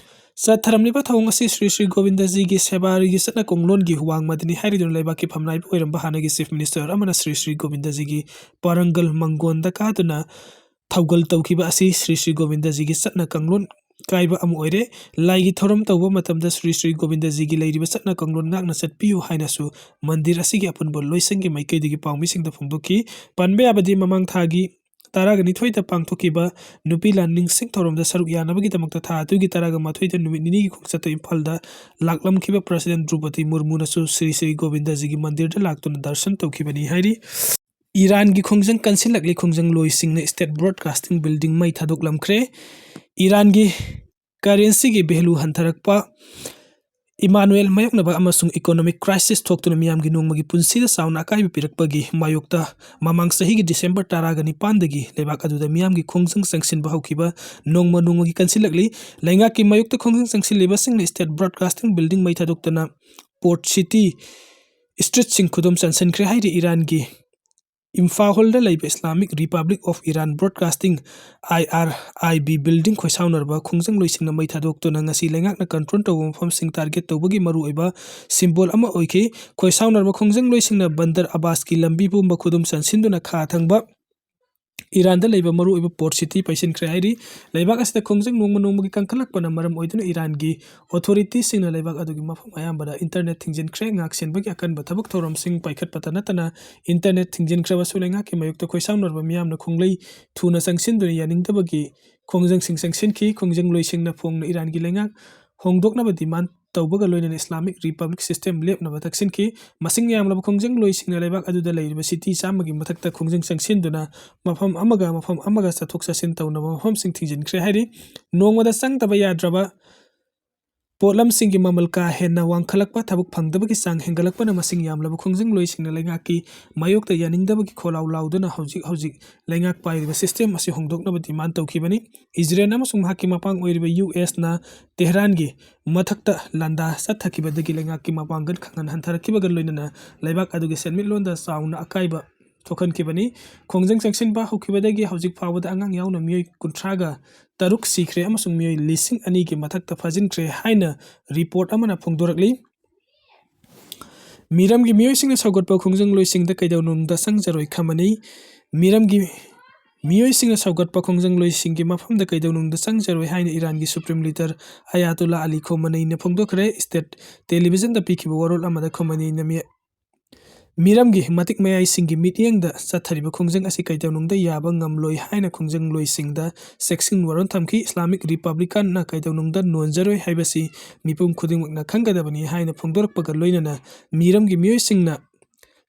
ꯆꯠꯊꯔꯝꯂꯤꯕ ꯊꯧꯑꯣꯡ ꯑꯁꯤ ꯁ꯭ꯔꯤ ꯁ꯭ꯔꯤ ꯒꯣꯕꯤꯟꯗꯖꯤꯒꯤ ꯁꯦꯕꯥꯔꯤꯒꯤ ꯆꯠꯅ ꯀꯥꯡꯂꯣꯟꯒꯤ ꯋꯥꯡꯃꯗꯅꯤ ꯍꯥꯏꯔꯤꯗꯨꯅ ꯂꯩꯕꯥꯛꯀꯤ ꯐꯝꯅꯥꯏꯕ ꯑꯣꯏꯔꯝꯕ ꯍꯥꯟꯅꯒꯤ ꯆꯤꯐ ꯃꯤꯅꯤꯁꯇꯔ ꯑꯃꯅ ꯁ꯭ꯔꯤ ꯁ꯭ꯔꯤ ꯒꯣꯕꯤꯟꯗꯖꯤꯒꯤ ꯄꯥꯔꯪꯒꯜ ꯃꯪꯒꯣꯟꯗ ꯀꯥꯗꯨꯅ ꯊꯧꯒꯜ ꯇꯧꯈꯤꯕ ꯑꯁꯤ ꯁ꯭ꯔꯤ ꯁ꯭ꯔꯤ ꯒꯣꯕꯤꯟꯗꯖꯤꯒꯤ ꯆꯠꯅ ꯀꯥꯡꯂꯣꯟ ꯀꯥꯏꯕ ꯑꯃ ꯑꯣꯏꯔꯦ꯫ ꯂꯥꯏꯒꯤ ꯊꯧꯔꯝ ꯇꯧꯕ ꯃꯇꯝꯗ ꯁ꯭ꯔꯤ ꯁ꯭ꯔꯤ ꯒꯣꯕꯤꯟꯗꯖꯤꯒꯤ ꯂꯩꯔꯤꯕ ꯆꯠꯅ ꯀꯥꯡꯂꯣꯟ ꯉꯥꯛꯅ ꯆꯠꯄꯤꯌꯨ ꯍꯥꯏꯅꯁꯨ ꯃꯟꯗꯤꯔ ꯑꯁꯤꯒꯤ ꯑꯄꯨꯟꯕ ꯂꯣꯏꯁꯪꯒꯤ ꯃꯥꯏꯀꯩꯗꯒꯤ ꯄꯥꯎꯃꯤꯁꯤꯡꯗ ꯐꯣꯡꯗꯣꯛꯈꯤ꯫ ꯄꯟꯕ ꯌꯥꯕꯗꯤ ꯃꯃꯥꯡ ꯊꯥꯒꯤ ꯇꯔꯥꯒ ꯅꯤꯊꯣꯏꯗ ꯄꯥꯡꯊꯣꯛꯈꯤꯕ ꯅꯨꯄꯤ ꯂꯥꯟ ꯅꯤꯡꯁꯤꯡ ꯊꯧꯔꯝꯗ ꯁꯔꯨꯛ ꯌꯥꯅꯕꯒꯤꯗꯃꯛꯇ ꯊꯥ ꯑꯗꯨꯒꯤ ꯇꯔꯥꯒ ꯃꯥꯊꯣꯏꯗ ꯅꯨꯃꯤꯠ ꯅꯤꯅꯤꯒꯤ ꯈꯣꯡꯆꯠꯇ ꯏꯝꯐꯥꯜꯗ ꯂꯥꯛꯂꯝꯈꯤꯕ ꯄ꯭ꯔꯁꯤꯗꯦꯟ ꯗ꯭ꯔꯧꯄꯗꯤ ꯃꯨꯔꯃꯨꯅꯁꯨ ꯁ꯭ꯔꯤ ꯁ꯭ꯔꯤ ꯒꯣꯕꯤꯟꯗꯖꯤꯒꯤ ꯃꯟꯗꯤꯔꯗ ꯂꯥꯛꯇꯨꯅ ꯗꯔꯁꯟ ꯇꯧꯈꯤꯕꯅꯤ ꯍꯥꯏꯔꯤ꯫ ꯏꯔꯥꯟꯒꯤ ꯈꯣꯡꯖꯪ ꯀꯟꯁꯤꯜꯂꯛꯂꯤ꯫ ꯈꯣꯡꯖꯪ ꯂꯣꯏꯁꯤꯡꯅ ꯁ꯭ꯇꯦꯠ ꯕ꯭ꯔꯣꯗꯀꯥꯁꯇꯤꯡ ꯕꯤꯜꯗꯤꯡ ꯃꯩ ꯊꯥꯗꯣꯛꯂꯝꯈ꯭ꯔꯦ꯫ ꯏꯔꯥꯟꯒꯤ ꯀꯔꯦꯟꯁꯤꯒꯤ ꯚꯦꯂꯨ ꯍꯟꯊꯔꯛꯄ, ꯏꯃꯥꯅꯨꯑꯦꯜ ꯃꯥꯌꯣꯛꯅꯕ ꯑꯃꯁꯨꯡ ꯏꯀꯣꯅꯣꯃꯤꯛ ꯀ꯭ꯔꯥꯏꯁꯤꯁ ꯊꯣꯛꯇꯨꯅ ꯃꯤꯌꯥꯝꯒꯤ ꯅꯣꯡꯃꯒꯤ ꯄꯨꯟꯁꯤꯗ ꯆꯥꯎꯅ ꯑꯀꯥꯏꯕ ꯄꯤꯔꯛꯄꯒꯤ ꯃꯥꯌꯣꯛꯇ ꯃꯃꯥꯡ ꯆꯍꯤꯒꯤ ꯗꯤꯁꯦꯝꯕꯔ ꯇꯔꯥꯒ ꯅꯤꯄꯥꯟꯗꯒꯤ ꯂꯩꯕꯥꯛ ꯑꯗꯨꯗ ꯃꯤꯌꯥꯝꯒꯤ ꯈꯣꯡꯖꯪ ꯆꯪꯁꯤꯟꯕ ꯍꯧꯈꯤꯕ ꯅꯣꯡꯃ ꯅꯣꯡꯃꯒꯤ ꯀꯟꯁꯤꯜꯂꯛꯂꯤ꯫ ꯂꯩꯉꯥꯛꯀꯤ ꯃꯥꯌꯣꯛꯇ ꯈꯣꯡꯖꯪ ꯆꯪꯁꯤꯜꯂꯤꯕꯁꯤꯡꯅ ꯁ꯭ꯇꯦꯠ ꯕ꯭ꯔꯣꯗꯀꯥꯁꯇꯤꯡ ꯕꯤꯜꯗꯤꯡ ꯃꯩ ꯊꯥꯗꯣꯛꯇꯨꯅ ꯄꯣꯔꯠ ꯁꯤꯇꯤ ꯁ꯭ꯇ꯭ꯔꯤꯠꯁꯤꯡ ꯈꯨꯗꯨꯝ ꯆꯟꯁꯤꯟꯈ꯭ꯔꯦ ꯍꯥꯏꯔꯤ꯫ ꯏꯔꯥꯟꯒꯤ ꯏꯝꯐꯥꯜꯗ ꯂꯩꯕ Islamic Republic of Iran Broadcasting, I R I B building ꯈꯣꯏꯁꯥꯎꯅꯔꯕ ꯈꯣꯡꯖꯪꯂꯣꯏꯁꯤꯡꯅ ꯃꯩ ꯊꯥꯗꯣꯛꯇꯨꯅ ꯉꯁꯤ ꯂꯩꯉꯥꯛꯅ control ꯇꯧꯕ ꯃꯐꯝꯁꯤꯡ target ꯇꯧꯕꯒꯤ ꯃꯔꯨꯑꯣꯏꯕ symbol ꯑꯃ ꯑꯣꯏꯈꯤ꯫ ꯈꯣꯏꯁꯥꯎꯅꯔꯕ ꯈꯣꯡꯖꯪꯂꯣꯏꯁꯤꯡꯅ ꯕꯟꯗꯔ ꯑꯕꯥꯁꯀꯤ ꯂꯝꯕꯤ ꯄꯨꯝꯕ ꯈꯨꯗꯨꯝ ꯆꯟꯁꯤꯟꯗꯨꯅ ꯈꯥ ꯊꯪꯕ ꯏꯔꯥꯟꯗ ꯂꯩꯕ ꯃꯔꯨꯑꯣꯏꯕ port city ꯄꯩꯁꯤꯟꯈ꯭ꯔꯦ ꯍꯥꯏꯔꯤ꯫ ꯂꯩꯕꯥꯛ ꯑꯁꯤꯗ ꯈꯣꯡꯖꯪ ꯅꯣꯡꯃ ꯅꯣꯡꯃꯒꯤ ꯀꯟꯈꯠꯂꯛꯄꯅ ꯃꯔꯝ ꯑꯣꯏꯗꯨꯅ ꯏꯔꯥꯟꯒꯤ authorityꯁꯤꯡꯅ ꯂꯩꯕꯥꯛ ꯑꯗꯨꯒꯤ ꯃꯐꯝ ꯑꯌꯥꯝꯕꯗ internet ꯊꯤꯡꯖꯤꯟꯈ꯭ꯔꯦ꯫ ꯉꯥꯛꯁꯦꯟꯕꯒꯤ ꯑꯀꯟꯕ ꯊꯕꯛ ꯊꯧꯔꯝꯁꯤꯡ ꯄꯥꯏꯈꯠꯄꯇ ꯅꯠꯇꯅ internet ꯊꯤꯡꯖꯤꯟꯈ꯭ꯔꯕꯁꯨ ꯂꯩꯉꯥꯛꯀꯤ ꯃꯥꯌꯣꯛꯇ ꯈꯣꯏꯁꯥꯎꯅꯔꯕ ꯃꯤꯌꯥꯝꯅ ꯈꯣꯡꯂꯩ ꯊꯨꯅ ꯆꯪꯁꯤꯟꯗꯨꯅ ꯌꯥꯅꯤꯡꯗꯕꯒꯤ ꯈꯣꯡꯖꯪꯁꯤꯡ ꯆꯪꯁꯤꯟꯈꯤ꯫ ꯈꯣꯡꯖꯪꯂꯣꯏꯁꯤꯡꯅ ꯐꯣꯡꯅ ꯏꯔꯥꯟꯒꯤ ꯂꯩꯉꯥꯛ ꯍꯣꯡꯗꯣꯛꯅꯕ demand ꯇꯧꯕꯒ ꯂꯣꯏꯅꯅ Islamic Republic system ꯂꯦꯞꯅꯕ ꯇꯛꯁꯤꯟꯈꯤ꯫ ꯃꯁꯤꯡ ꯌꯥꯝꯂꯕ ꯈꯣꯡꯖꯪꯂꯣꯏꯁꯤꯡꯅ ꯂꯩꯕꯥꯛ ꯑꯗꯨꯗ ꯂꯩꯔꯤꯕ city ꯆꯥꯝꯃꯒꯤ ꯃꯊꯛꯇ ꯈꯣꯡꯖꯪ ꯆꯪꯁꯤꯟꯗꯨꯅ ꯃꯐꯝ ꯑꯃꯒ ꯃꯐꯝ ꯑꯃꯒ ꯆꯠꯊꯣꯛ ꯆꯠꯁꯤꯟ ꯇꯧꯅꯕ ꯃꯐꯝꯁꯤꯡ ꯊꯤꯡꯖꯤꯟꯈ꯭ꯔꯦ ꯍꯥꯏꯔꯤ꯫ ꯅꯣꯡꯃꯗ ꯆꯪꯗꯕ ꯌꯥꯗ꯭ꯔꯕ ꯄꯣꯠꯂꯝꯁꯤꯡꯒꯤ ꯃꯃꯜ ꯀꯥ ꯍꯦꯟꯅ ꯋꯥꯡꯈꯠꯂꯛꯄ, ꯊꯕꯛ ꯐꯪꯗꯕꯒꯤ ꯆꯥꯡ ꯍꯦꯟꯒꯠꯂꯛꯄꯅ ꯃꯁꯤꯡ ꯌꯥꯝꯂꯕ ꯈꯣꯡꯖꯪꯂꯣꯏꯁꯤꯡꯅ ꯂꯩꯉꯥꯛꯀꯤ ꯃꯥꯌꯣꯛꯇ ꯌꯥꯅꯤꯡꯗꯕꯒꯤ ꯈꯣꯜꯂꯥꯎ ꯂꯥꯎꯗꯨꯅ ꯍꯧꯖꯤꯛ ꯍꯧꯖꯤꯛ ꯂꯩꯉꯥꯛ ꯄꯥꯏꯔꯤꯕ system ꯑꯁꯤ ꯍꯣꯡꯗꯣꯛꯅꯕ demand ꯇꯧꯈꯤꯕꯅꯤ꯫ ꯏꯖꯔꯦꯜ ꯑꯃꯁꯨꯡ ꯃꯍꯥꯛꯀꯤ ꯃꯄꯥꯡ ꯑꯣꯏꯔꯤꯕ ꯌꯨ ꯑꯦꯁꯅ ꯇꯦꯍꯔꯥꯟꯒꯤ ꯃꯊꯛꯇ ꯂꯥꯟꯗꯥ ꯆꯠꯊꯈꯤꯕꯗꯒꯤ ꯂꯩꯉꯥꯛꯀꯤ ꯃꯄꯥꯡꯒꯜ ꯈꯪꯍꯟ ꯍꯟꯊꯔꯛꯈꯤꯕꯒ ꯂꯣꯏꯅꯅ ꯂꯩꯕꯥꯛ ꯑꯗꯨꯒꯤ ꯁꯦꯟꯃꯤꯠꯂꯣꯟꯗ ꯆꯥꯎꯅ ꯑꯀꯥꯏꯕ ꯊꯣꯛꯍꯟꯈꯤꯕꯅꯤ꯫ ꯈꯣꯡꯖꯪ ꯆꯪꯁꯤꯟꯕ ꯍꯧꯈꯤꯕꯗꯒꯤ ꯍꯧꯖꯤꯛ ꯐꯥꯎꯕꯗ ꯑꯉꯥꯡ ꯌꯥꯎꯅ ꯃꯤꯑꯣꯏ ꯀꯨꯟꯊ꯭ꯔꯥꯒ ꯇꯔꯨꯛ ꯁꯤꯈ꯭ꯔꯦ ꯑꯃꯁꯨꯡ ꯃꯤꯑꯣꯏ ꯂꯤꯁꯤꯡ ꯑꯅꯤꯒꯤ ꯃꯊꯛꯇ ꯐꯥꯖꯤꯟꯈ꯭ꯔꯦ ꯍꯥꯏꯅ report ꯑꯃꯅ ꯐꯣꯡꯗꯣꯔꯛꯂꯤ꯫ ꯃꯤꯔꯝꯒꯤ ꯃꯤꯑꯣꯏꯁꯤꯡꯅ ꯁꯧꯒꯠꯄ ꯈꯣꯡꯖꯪꯂꯣꯏꯁꯤꯡꯗ ꯀꯩꯗꯧꯅꯨꯡꯗ ꯆꯪꯖꯔꯣꯏ꯫ ꯈꯥꯃꯅꯦꯏ ꯃꯤꯔꯝꯒꯤ ꯃꯤꯑꯣꯏꯁꯤꯡꯅ ꯁꯧꯒꯠꯄ ꯈꯣꯡꯖꯪꯂꯣꯏꯁꯤꯡꯒꯤ ꯃꯐꯝꯗ ꯀꯩꯗꯧꯅꯨꯡꯗ ꯆꯪꯖꯔꯣꯏ ꯍꯥꯏꯅ ꯏꯔꯥꯟꯒꯤ Supreme Leader ꯑꯌꯥꯇꯣꯜꯂꯥ ꯑꯂꯤ ꯈꯣꯃꯅꯩꯅ ꯐꯣꯡꯗꯣꯛꯈ꯭ꯔꯦ꯫ State televisionꯗ ꯄꯤꯈꯤꯕ ꯋꯥꯔꯣꯜ ꯑꯃꯗ ꯈꯣꯃꯅꯩꯅ ꯃꯤ-, ꯃꯤꯔꯝꯒꯤ ꯃꯇꯤꯛ ꯃꯌꯥꯏꯁꯤꯡꯒꯤ ꯃꯤꯠꯌꯦꯡꯗ ꯆꯠꯊꯔꯤꯕ ꯈꯣꯡꯖꯪ ꯑꯁꯤ ꯀꯩꯗꯧꯅꯨꯡꯗ ꯌꯥꯕ ꯉꯝꯂꯣꯏ ꯍꯥꯏꯅ ꯈꯣꯡꯖꯪꯂꯣꯏꯁꯤꯡꯗ ꯆꯦꯛꯁꯤꯟ ꯋꯥꯔꯣꯜ ꯊꯝꯈꯤ꯫ Islamic Republicꯅ ꯀꯩꯗꯧꯅꯨꯡꯗ ꯅꯣꯟꯖꯔꯣꯏ ꯍꯥꯏꯕꯁꯤ ꯃꯤꯄꯨꯝ ꯈꯨꯗꯤꯡꯃꯛꯅ ꯈꯪꯒꯗꯕꯅꯤ ꯍꯥꯏꯅ ꯐꯣꯡꯗꯣꯔꯛꯄꯒ ꯂꯣꯏꯅꯅ ꯃꯤꯔꯝꯒꯤ ꯃꯤꯑꯣꯏꯁꯤꯡꯅ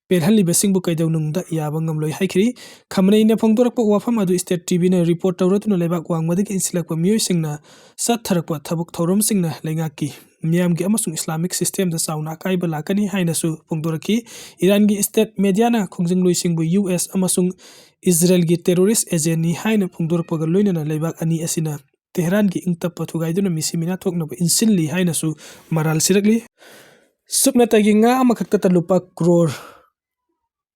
ꯄꯦꯜꯍꯜꯂꯤꯕꯁꯤꯡꯕꯨ ꯀꯩꯗꯧꯅꯨꯡꯗ ꯌꯥꯕ ꯉꯝꯂꯣꯏ ꯍꯥꯏꯈꯤ꯫ ꯈꯥꯃꯅꯦꯏꯅ ꯐꯣꯡꯗꯣꯔꯛꯄ ꯋꯥꯐꯝ ꯑꯗꯨ State TVꯅ report ꯇꯧꯔꯗꯨꯅ ꯂꯩꯕꯥꯛ ꯋꯥꯡꯃꯗꯒꯤ ꯏꯟꯁꯤꯜꯂꯛꯄ ꯃꯤꯑꯣꯏꯁꯤꯡꯅ ꯆꯠꯊꯔꯛꯄ ꯊꯕꯛ ꯊꯧꯔꯝꯁꯤꯡꯅ ꯂꯩꯉꯥꯛꯀꯤ ꯃꯤꯌꯥꯝꯒꯤ ꯑꯃꯁꯨꯡ Islamic systemꯗ ꯆꯥꯎꯅ ꯑꯀꯥꯏꯕ ꯂꯥꯛꯀꯅꯤ ꯍꯥꯏꯅꯁꯨ ꯐꯣꯡꯗꯣꯔꯛꯈꯤ꯫ ꯏꯔꯥꯟꯒꯤ state mediaꯅ ꯈꯣꯡꯖꯪꯂꯣꯏꯁꯤꯡꯕꯨ ꯌꯨ ꯑꯦꯁ ꯑꯃꯁꯨꯡ ꯏꯖꯔꯦꯜꯒꯤ terrorist agentꯅꯤ ꯍꯥꯏꯅ ꯐꯣꯡꯗꯣꯔꯛꯄꯒ ꯂꯣꯏꯅꯅ ꯂꯩꯕꯥꯛ ꯑꯅꯤ ꯑꯁꯤꯅ ꯇꯦꯍꯔꯥꯟꯒꯤ ꯏꯪ ꯇꯞꯄ ꯊꯨꯒꯥꯏꯗꯨꯅ ꯃꯤꯁꯤ ꯃꯤꯅꯥ ꯊꯣꯛꯅꯕ ꯏꯟꯁꯤꯜꯂꯤ ꯍꯥꯏꯅꯁꯨ ꯃꯔꯥꯜ ꯁꯤꯔꯛꯂꯤ꯫ ꯁꯨꯞꯅꯇꯒꯤ ꯉꯥ ꯑꯃꯈꯛꯇꯗ ꯂꯨꯄꯥ crore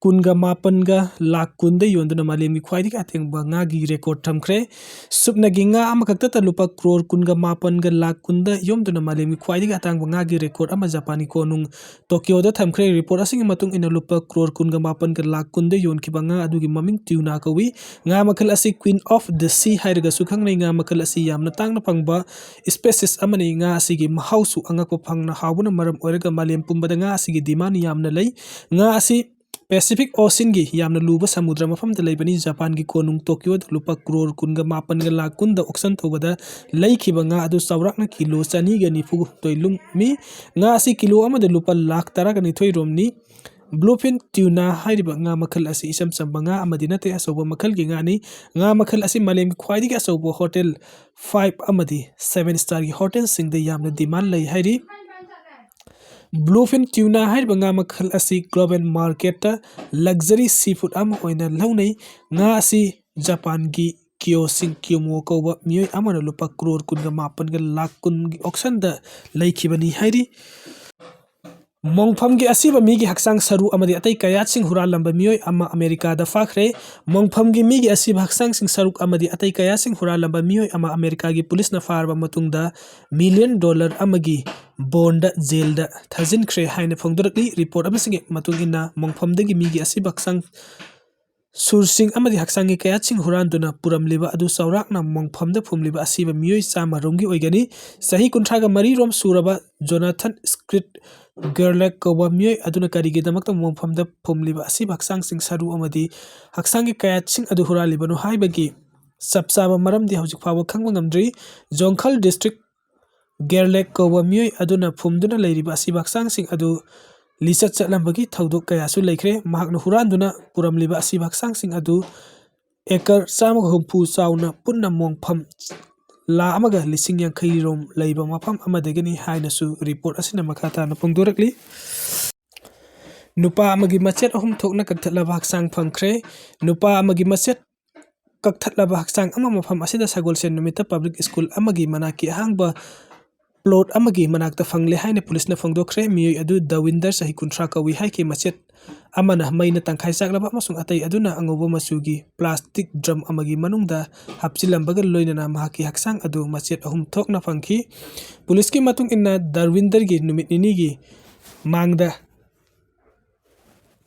ꯀꯨꯟꯒ ꯃꯥꯄꯟꯒ ꯂꯥꯛ ꯀꯨꯟꯗ ꯌꯣꯟꯗꯨꯅ ꯃꯥꯂꯦꯝꯒꯤ ꯈ꯭ꯋꯥꯏꯗꯒꯤ ꯑꯇꯦꯡꯕ ꯉꯥꯒꯤ ꯔꯦꯀꯣꯔꯠ ꯊꯝꯈ꯭ꯔꯦ꯫ ꯁꯨꯞꯅꯒꯤ ꯉꯥ ꯑꯃꯈꯛꯇꯗ ꯂꯨꯄꯥ ꯀ꯭ꯔꯣꯔ ꯀꯨꯟꯒ ꯃꯥꯄꯟꯒ ꯂꯥꯛ ꯀꯨꯟꯗ ꯌꯣꯟꯗꯨꯅ ꯃꯥꯂꯦꯝꯒꯤ ꯈ꯭ꯋꯥꯏꯗꯒꯤ ꯑꯇꯥꯡꯕ ꯉꯥꯒꯤ ꯔꯦꯀꯣꯔꯠ ꯑꯃ ꯖꯄꯥꯟꯒꯤ ꯀꯣꯅꯨꯡ ꯇꯣꯀꯤꯌꯣꯗ ꯊꯝꯈ꯭ꯔꯦ꯫ ꯔꯤꯄꯣꯔꯠ ꯑꯁꯤꯒꯤ ꯃꯇꯨꯡ ꯏꯟꯅ ꯂꯨꯄꯥ ꯀ꯭ꯔꯣꯔ ꯀꯨꯟꯒ ꯃꯥꯄꯟꯒ ꯂꯥꯛ ꯀꯨꯟꯗ ꯌꯣꯟꯈꯤꯕ ꯉꯥ ꯑꯗꯨꯒꯤ ꯃꯃꯤꯡ ꯇ꯭ꯌꯨꯅꯥ ꯀꯧꯏ꯫ ꯉꯥ ꯃꯈꯜ ꯑꯁꯤ Queen of the Sea ꯍꯥꯏꯔꯒꯁꯨ ꯈꯪꯅꯩ꯫ ꯉꯥ ꯃꯈꯜ ꯑꯁꯤ ꯌꯥꯝꯅ ꯇꯥꯡꯅ ꯐꯪꯕ species ꯑꯃꯅꯤ꯫ ꯉꯥ ꯑꯁꯤꯒꯤ ꯃꯍꯥꯎꯁꯨ ꯑꯉꯛꯄ ꯐꯪꯅ ꯍꯥꯎꯕꯅ ꯃꯔꯝ ꯑꯣꯏꯔꯒ ꯃꯥꯂꯦꯝ ꯄꯨꯝꯕꯗ ꯉꯥ ꯑꯁꯤꯒꯤ demand ꯌꯥꯝꯅ ꯂꯩ꯫ ꯉꯥ ꯑꯁꯤ Pacific Oceanꯒꯤ ꯌꯥꯝꯅ ꯂꯨꯕ ꯁꯃꯨꯗ꯭ꯔ ꯃꯐꯝꯗ ꯂꯩꯕꯅꯤ꯫ ꯖꯄꯥꯟꯒꯤ ꯀꯣꯅꯨꯡ ꯇꯣꯀꯤꯌꯣꯗ ꯂꯨꯄꯥ ꯀ꯭ꯔꯣꯔ ꯀꯨꯟꯒ ꯃꯥꯄꯟꯒ ꯂꯥꯛ ꯀꯨꯟꯗ auction ꯇꯧꯕꯗ ꯂꯩꯈꯤꯕ ꯉꯥ ꯑꯗꯨ ꯆꯥꯎꯔꯥꯛꯅ ꯀꯤꯂꯣ ꯆꯅꯤꯒ ꯅꯤꯐꯨ ꯍꯨꯝꯗꯣꯏ ꯂꯨꯝꯃꯤ꯫ ꯉꯥ ꯑꯁꯤ ꯀꯤꯂꯣ ꯑꯃꯗ ꯂꯨꯄꯥ ꯂꯥꯛ ꯇꯔꯥꯒ ꯅꯤꯊꯣꯏ ꯔꯣꯝꯅꯤ꯫ Bluefin tuna ꯍꯥꯏꯔꯤꯕ ꯉꯥ ꯃꯈꯜ ꯑꯁꯤ ꯏꯆꯝ ꯆꯝꯕ ꯉꯥ ꯑꯃꯗꯤ ꯅꯠꯇꯦ, ꯑꯆꯧꯕ ꯃꯈꯜꯒꯤ ꯉꯥꯅꯤ꯫ ꯉꯥ ꯃꯈꯜ ꯑꯁꯤ ꯃꯥꯂꯦꯝꯒꯤ ꯈ꯭ꯋꯥꯏꯗꯒꯤ ꯑꯆꯧꯕ hotel five ꯑꯃꯗꯤ seven starꯒꯤ hotelꯁꯤꯡꯗ ꯌꯥꯝꯅ demand ꯂꯩ ꯍꯥꯏꯔꯤ꯫ Bluefin tuna ꯍꯥꯏꯔꯤꯕ ꯉꯥ ꯃꯈꯜ ꯑꯁꯤ global marketꯇ luxury seafood ꯑꯃ ꯑꯣꯏꯅ ꯂꯧꯅꯩ꯫ ꯉꯥ ꯑꯁꯤ ꯖꯄꯥꯟꯒꯤ ꯀꯤꯌꯣꯁꯤꯡ ꯀꯤꯌꯣꯃꯣ ꯀꯧꯕ ꯃꯤꯑꯣꯏ ꯑꯃꯅ ꯂꯨꯄꯥ ꯀ꯭ꯔꯣꯔ ꯀꯨꯟꯒ ꯃꯥꯄꯟꯒ ꯂꯥꯛ ꯀꯨꯟꯒꯤ auctionꯗ ꯂꯩꯈꯤꯕꯅꯤ ꯍꯥꯏꯔꯤ꯫ ꯃꯣꯡꯐꯝꯒꯤ ꯑꯁꯤꯕ ꯃꯤꯒꯤ ꯍꯛꯆꯥꯡ ꯁꯔꯨ ꯑꯃꯗꯤ ꯑꯇꯩ ꯀꯌꯥꯠꯁꯤꯡ ꯍꯨꯔꯥꯜꯂꯝꯕ ꯃꯤꯑꯣꯏ ꯑꯃ ꯑꯃꯦꯔꯤꯀꯥꯗ ꯐꯥꯈ꯭ꯔꯦ꯫ ꯃꯣꯡꯐꯝꯒꯤ ꯃꯤꯒꯤ ꯑꯁꯤꯕ ꯍꯛꯆꯥꯡꯁꯤꯡ ꯁꯔꯨꯛ ꯑꯃꯗꯤ ꯑꯇꯩ ꯀꯌꯥꯠꯁꯤꯡ ꯍꯨꯔꯥꯜꯂꯝꯕ ꯃꯤꯑꯣꯏ ꯑꯃ ꯑꯃꯦꯔꯤꯀꯥꯒꯤ ꯄꯨꯂꯤꯁꯅ ꯐꯥꯔꯕ ꯃꯇꯨꯡꯗ million dollar ꯑꯃꯒꯤ bondꯗ ꯖꯦꯜꯗ ꯊꯥꯖꯤꯟꯈ꯭ꯔꯦ ꯍꯥꯏꯅ ꯐꯣꯡꯗꯣꯔꯛꯂꯤ꯫ ꯔꯤꯄꯣꯔꯠ ꯑꯃꯁꯤꯒꯤ ꯃꯇꯨꯡ ꯏꯟꯅ ꯃꯣꯡꯐꯝꯗꯒꯤ ꯃꯤꯒꯤ ꯑꯁꯤꯕ ꯍꯛꯆꯥꯡ ꯁꯨꯔꯁꯤꯡ ꯑꯃꯗꯤ ꯍꯛꯆꯥꯡꯒꯤ ꯀꯌꯥꯠꯁꯤꯡ ꯍꯨꯔꯥꯟꯗꯨꯅ ꯄꯨꯔꯝꯂꯤꯕ ꯑꯗꯨ ꯆꯥꯎꯔꯥꯛꯅ ꯃꯣꯡꯐꯝꯗ ꯐꯨꯝꯂꯤꯕ ꯑꯁꯤꯕ ꯃꯤꯑꯣꯏ ꯆꯥꯝꯃ ꯔꯣꯝꯒꯤ ꯑꯣꯏꯒꯅꯤ꯫ ꯆꯍꯤ ꯀꯨꯟꯊ꯭ꯔꯥꯒ ꯃꯔꯤ ꯔꯣꯝ ꯁꯨꯔꯕ ꯖꯣꯅꯥꯊꯟ ꯁ꯭ꯀ꯭ꯔꯤꯠ ꯒꯔꯂꯦꯛ ꯀꯧꯕ ꯃꯤꯑꯣꯏ ꯑꯗꯨꯅ ꯀꯔꯤꯒꯤꯗꯃꯛꯇ ꯃꯣꯡꯐꯝꯗ ꯐꯨꯝꯂꯤꯕ ꯑꯁꯤꯕ ꯍꯛꯆꯥꯡꯁꯤꯡ ꯁꯔꯨ ꯑꯃꯗꯤ ꯍꯛꯆꯥꯡꯒꯤ ꯀꯌꯥꯠꯁꯤꯡ ꯑꯗꯨ ꯍꯨꯔꯥꯜꯂꯤꯕꯅꯣ ꯍꯥꯏꯕꯒꯤ ꯆꯞ ꯆꯥꯕ ꯃꯔꯝꯗꯤ ꯍꯧꯖꯤꯛ ꯐꯥꯎꯕ ꯈꯪꯕ ꯉꯝꯗ꯭ꯔꯤ꯫ ꯖꯣꯡꯈꯜ district ꯒꯦꯔꯂꯦꯛ ꯀꯧꯕ ꯃꯤꯑꯣꯏ ꯑꯗꯨꯅ ꯐꯨꯝꯗꯨꯅ ꯂꯩꯔꯤꯕ ꯑꯁꯤꯕ ꯍꯛꯆꯥꯡꯁꯤꯡ ꯑꯗꯨ ꯂꯤꯆꯠ ꯆꯠꯂꯝꯕꯒꯤ ꯊꯧꯗꯣꯛ ꯀꯌꯥꯁꯨ ꯂꯩꯈ꯭ꯔꯦ꯫ ꯃꯍꯥꯛꯅ ꯍꯨꯔꯥꯟꯗꯨꯅ ꯄꯨꯔꯝꯂꯤꯕ ꯑꯁꯤꯕ ꯍꯛꯆꯥꯡꯁꯤꯡ ꯑꯗꯨ acre ꯆꯥꯝꯃꯒ ꯍꯨꯝꯐꯨ ꯆꯥꯎꯅ ꯄꯨꯟꯅ ꯃꯣꯡꯐꯝ ꯂꯥ ꯑꯃꯒ ꯂꯤꯁꯤꯡ ꯌꯥꯡꯈꯩ ꯔꯣꯝ ꯂꯩꯕ ꯃꯐꯝ ꯑꯃꯗꯒꯤꯅꯤ ꯍꯥꯏꯅꯁꯨ ꯔꯤꯄꯣꯔꯠ ꯑꯁꯤꯅ ꯃꯈꯥ ꯇꯥꯅ ꯐꯣꯡꯗꯣꯔꯛꯂꯤ꯫ ꯅꯨꯄꯥ ꯑꯃꯒꯤ ꯃꯆꯦꯠ ꯑꯍꯨꯝ ꯊꯣꯛꯅ ꯀꯛꯊꯠꯂꯕ ꯍꯛꯆꯥꯡ ꯐꯪꯈ꯭ꯔꯦ꯫ ꯅꯨꯄꯥ ꯑꯃꯒꯤ ꯃꯆꯦꯠ ꯀꯛꯊꯠꯂꯕ ꯍꯛꯆꯥꯡ ꯑꯃ ꯃꯐꯝ ꯑꯁꯤꯗ ꯁꯒꯣꯜꯁꯦꯟ ꯅꯨꯃꯤꯠꯇ public school ꯑꯃꯒꯤ ꯃꯅꯥꯛꯀꯤ ꯑꯍꯥꯡꯕ ꯄ꯭ꯂꯣꯠ ꯑꯃꯒꯤ ꯃꯅꯥꯛꯇ ꯐꯪꯂꯦ ꯍꯥꯏꯅ ꯄꯨꯂꯤꯁꯅ ꯐꯣꯡꯗꯣꯛꯈ꯭ꯔꯦ꯫ ꯃꯤꯑꯣꯏ ꯑꯗꯨ ꯗꯋꯤꯟꯗꯔ, ꯆꯍꯤ ꯀꯨꯟꯊ꯭ꯔꯥ ꯀꯧꯏ ꯍꯥꯏꯈꯤ꯫ ꯃꯆꯦꯠ ꯑꯃꯅ ꯃꯩꯅ ꯇꯪꯈꯥꯏ ꯆꯥꯛꯂꯕ ꯑꯃꯁꯨꯡ ꯑꯇꯩ ꯑꯗꯨꯅ ꯑꯉꯧꯕ ꯃꯆꯨꯒꯤ ꯄ꯭ꯂꯥꯁꯇꯤꯛ ꯗ꯭ꯔꯝ ꯑꯃꯒꯤ ꯃꯅꯨꯡꯗ ꯍꯥꯞꯆꯤꯜꯂꯝꯕꯒ ꯂꯣꯏꯅꯅ ꯃꯍꯥꯛꯀꯤ ꯍꯛꯆꯥꯡ ꯑꯗꯨ ꯃꯆꯦꯠ ꯑꯍꯨꯝ ꯊꯣꯛꯅ ꯐꯪꯈꯤ꯫ ꯄꯨꯂꯤꯁꯀꯤ ꯃꯇꯨꯡ ꯏꯟꯅ, ꯗꯔꯋꯤꯟꯗꯔꯒꯤ ꯅꯨꯃꯤꯠ ꯅꯤꯅꯤꯒꯤ ꯃꯥꯡꯗ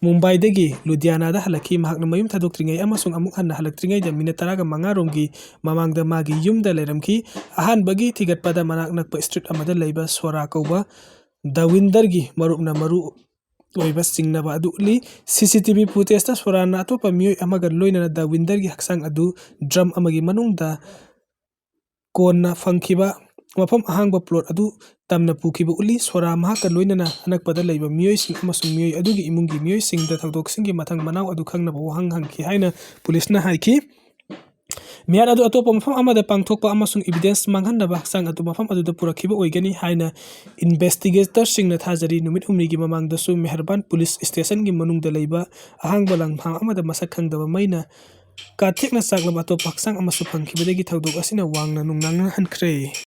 ꯃꯨꯝꯕꯥꯏꯗꯒꯤ ꯂꯨꯙꯤꯌꯥꯅꯥꯗ ꯍꯜꯂꯛꯈꯤ꯫ ꯃꯍꯥꯛꯅ ꯃꯌꯨꯝ ꯊꯥꯗꯣꯛꯇ꯭ꯔꯤꯉꯩ ꯑꯃꯁꯨꯡ ꯑꯃꯨꯛ ꯍꯟꯅ ꯍꯜꯂꯛꯇ꯭ꯔꯤꯉꯩꯗ ꯃꯤꯅꯠ ꯇꯔꯥꯒ ꯃꯉꯥ ꯔꯣꯝꯒꯤ ꯃꯃꯥꯡꯗ ꯃꯥꯒꯤ ꯌꯨꯝꯗ ꯂꯩꯔꯝꯈꯤ꯫ ꯑꯍꯥꯟꯕꯒꯤ ꯊꯤꯒꯠꯄꯗ ꯃꯅꯥꯛ ꯅꯛꯄ ꯁ꯭ꯇ꯭ꯔꯤꯠ ꯑꯃꯗ ꯂꯩꯕ ꯁꯣꯔꯥ ꯀꯧꯕ ꯗꯋꯤꯟꯗꯔꯒꯤ ꯃꯔꯨꯞꯅ ꯃꯔꯨ ꯑꯣꯏꯕ ꯆꯤꯡꯅꯕ ꯑꯗꯨ ꯎꯠꯂꯤ꯫ ꯁꯤ ꯁꯤ ꯇꯤ ꯚꯤ ꯐꯨꯇꯦꯖꯇ ꯁꯣꯔꯥꯅ ꯑꯇꯣꯞꯄ ꯃꯤꯑꯣꯏ ꯑꯃꯒ ꯂꯣꯏꯅꯅ ꯗꯋꯤꯟꯗꯔꯒꯤ ꯍꯛꯆꯥꯡ ꯑꯗꯨ ꯗ꯭ꯔꯝ ꯑꯃꯒꯤ ꯃꯅꯨꯡꯗ ꯀꯣꯟꯅ ꯐꯪꯈꯤꯕ ꯃꯐꯝ ꯑꯍꯥꯡꯕ ꯄ꯭ꯂꯣꯠ ꯑꯗꯨ ꯇꯝꯅ ꯄꯨꯈꯤꯕ ꯎꯠꯂꯤ꯫ ꯁꯣꯔꯥ ꯃꯍꯥꯛꯀ ꯂꯣꯏꯅꯅ ꯑꯅꯛꯄꯗ ꯂꯩꯕ ꯃꯤꯑꯣꯏꯁꯤꯡ ꯑꯃꯁꯨꯡ ꯃꯤꯑꯣꯏ ꯑꯗꯨꯒꯤ ꯏꯃꯨꯡꯒꯤ ꯃꯤꯑꯣꯏꯁꯤꯡꯗ ꯊꯧꯗꯣꯛꯁꯤꯡꯒꯤ ꯃꯊꯪ ꯃꯅꯥꯎ ꯑꯗꯨ ꯈꯪꯅꯕ ꯋꯥꯍꯪ ꯍꯪꯈꯤ ꯍꯥꯏꯅ ꯄꯨꯂꯤꯁꯅ ꯍꯥꯏꯈꯤ꯫ ꯃꯤꯍꯥꯠ ꯑꯗꯨ ꯑꯇꯣꯞꯄ ꯃꯐꯝ ꯑꯃꯗ ꯄꯥꯡꯊꯣꯛꯄ ꯑꯃꯁꯨꯡ ꯏꯚꯤꯗꯦꯟꯁ ꯃꯥꯡꯍꯟꯅꯕ ꯍꯛꯆꯥꯡ ꯑꯗꯨ ꯃꯐꯝ ꯑꯗꯨꯗ ꯄꯨꯔꯛꯈꯤꯕ ꯑꯣꯏꯒꯅꯤ ꯍꯥꯏꯅ ꯏꯟꯚꯦꯁꯇꯤꯒꯦꯇꯔꯁꯤꯡꯅ ꯊꯥꯖꯔꯤ꯫ ꯅꯨꯃꯤꯠ ꯍꯨꯝꯅꯤꯒꯤ ꯃꯃꯥꯡꯗꯁꯨ ꯃꯦꯍꯔꯕꯥꯟ ꯄꯨꯂꯤꯁ ꯁ꯭ꯇꯦꯁꯟꯒꯤ ꯃꯅꯨꯡꯗ ꯂꯩꯕ ꯑꯍꯥꯡꯕ ꯂꯥꯟꯐꯝ ꯑꯃꯗ ꯃꯁꯛ ꯈꯪꯗꯕ ꯃꯩꯅ ꯀꯥꯊꯦꯛꯅ ꯆꯥꯛꯂꯕ ꯑꯇꯣꯞꯄ ꯍꯛꯆꯥꯡ ꯑꯃꯁꯨ ꯐꯪꯈꯤꯕꯗꯒꯤ ꯊꯧꯗꯣꯛ ꯑꯁꯤꯅ ꯋꯥꯡꯅ ꯅꯨꯡꯅꯥꯡꯅꯍꯟꯈ꯭ꯔꯦ꯫